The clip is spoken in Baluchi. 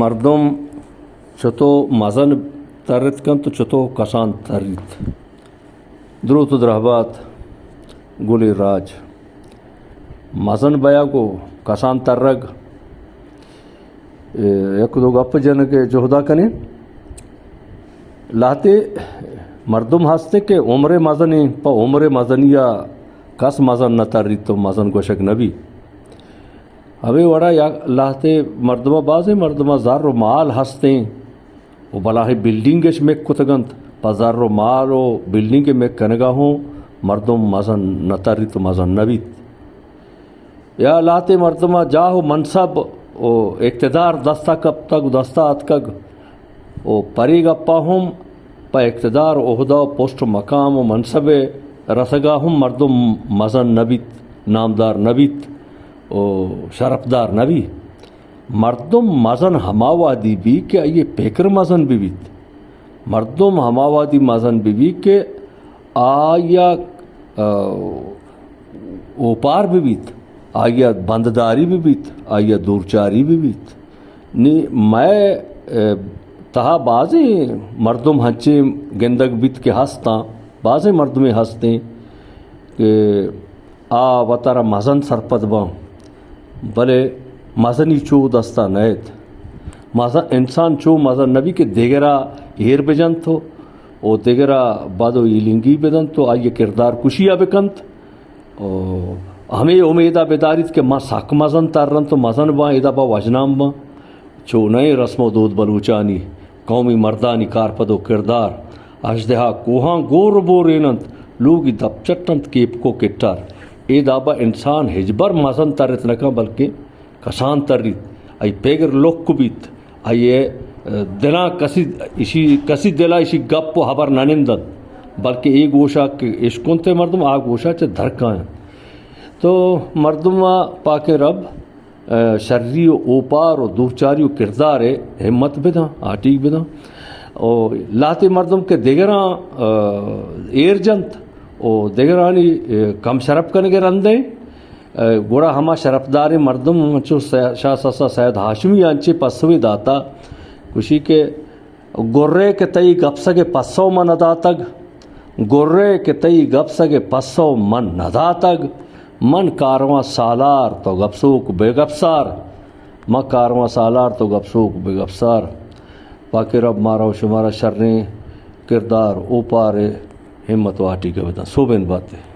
مردم چتو مزن ترت کنت و چتو کسان تریت۔ دروت و درہبات گلیں راج۔ مزن بیگ و کسان ترگ، اے، یک دو گپ جنگ ء جہدا کنیں۔ لہتے مردم ہستے کہ عمر مزنیں، پہ عمر مزنی ء کس مزن نہ تریت و مزن گوشگ نہ بی۔ ہمے وڑا یا لہتے مردماں، بازیں مردماں زر و مال ہستیں و بلاہیں بلڈنگ اش مک کتگ انت، پہ زر و مال و بلڈنگ مک کنگا ہوں مردم مزن نہ تریت و مزن نہ بیت۔ یا لہتے مردماں جاہ و منصب و اقتدار دستا کپتگ و دستا اتکگ، و پرے گپا ہم پہ اقتدار، عہدہ و پشت و مقام و منصب رسگا ہم مردم مزن نہ بیت، نامدار نہ بیت و شرفدار نہ بیت۔ مردم مزن ہما وہدی بی کہ آئی پکر مزن بہ بیت۔ مردم ہما وہدی مزن بہ بیت کہ آئی ء، آ، اوپار بہ بیت، آئی ء بندداری بہ بیت، آئی ء دورچاری بہ بیت۔ نی مئے، آ، تہا بازیں مردم ہنچیں گندگ بیت کہ ہستاں، بازیں مردمے ہستیں کہ آ وتارا مزن سرپد باں، بلے مزنی چو دستا نئیت۔ مزن، انسان چو مزن نبی کہ دگرا ایر بجنت و، و دگرا بد و ایلنگی بدنت و آئی کردار کشیا بکنت۔ و ہمے امیدا بداریت کہ ما سک مزن ترنت و مزن باں، ادا با وژنام باں۔ چو نئے رسم و دود بلوچانی، قومی مردانی کارپد و کردار۔ اژدہا کوہاں گور و بورین انت، لوگی دپ چٹ انت کیپک و کٹار۔ اے دابا انسان ہچبر مزن ترت نہ کن، بلکہ کسان تریت۔ آئی پگر لک بیت، آئی دلاں کسی، اشی، کسی دلا اشی گپ و ہبر نہ نندنت، بلکہ اے گوشا کہ اشکنت مردم، آ گوشا چہ درکاینت۔ تو مردم پاکیں رب ء شری و اوپار و دورچاری و کردار ء ہمت بداں، آٹیگ بداں۔ و لہتے مردم کہ دگراں، ء، ایر جنت و دگرانی، ء، کم شرپ کنگ ء رندیں، ء، گڑا ہما شرپداریں مردم انچو سہ-، شاہ سسا سید ہاشمی انچیں پسوے داتا، گوشی کہ گرے کہ تئی گپسگ ء پسو من نداتگ، گرے کہ تئی گپسگ ء پسو من نداتگ، من کارواں سالار تو گپسوک بے گپسار، من کارواں سالار تو گپسوک بے گپسار۔ پاکیں رب مارا و شمارا شریں کردار اوپار ء ہمت و آٹیگ ء بداں۔ سوبین باتے۔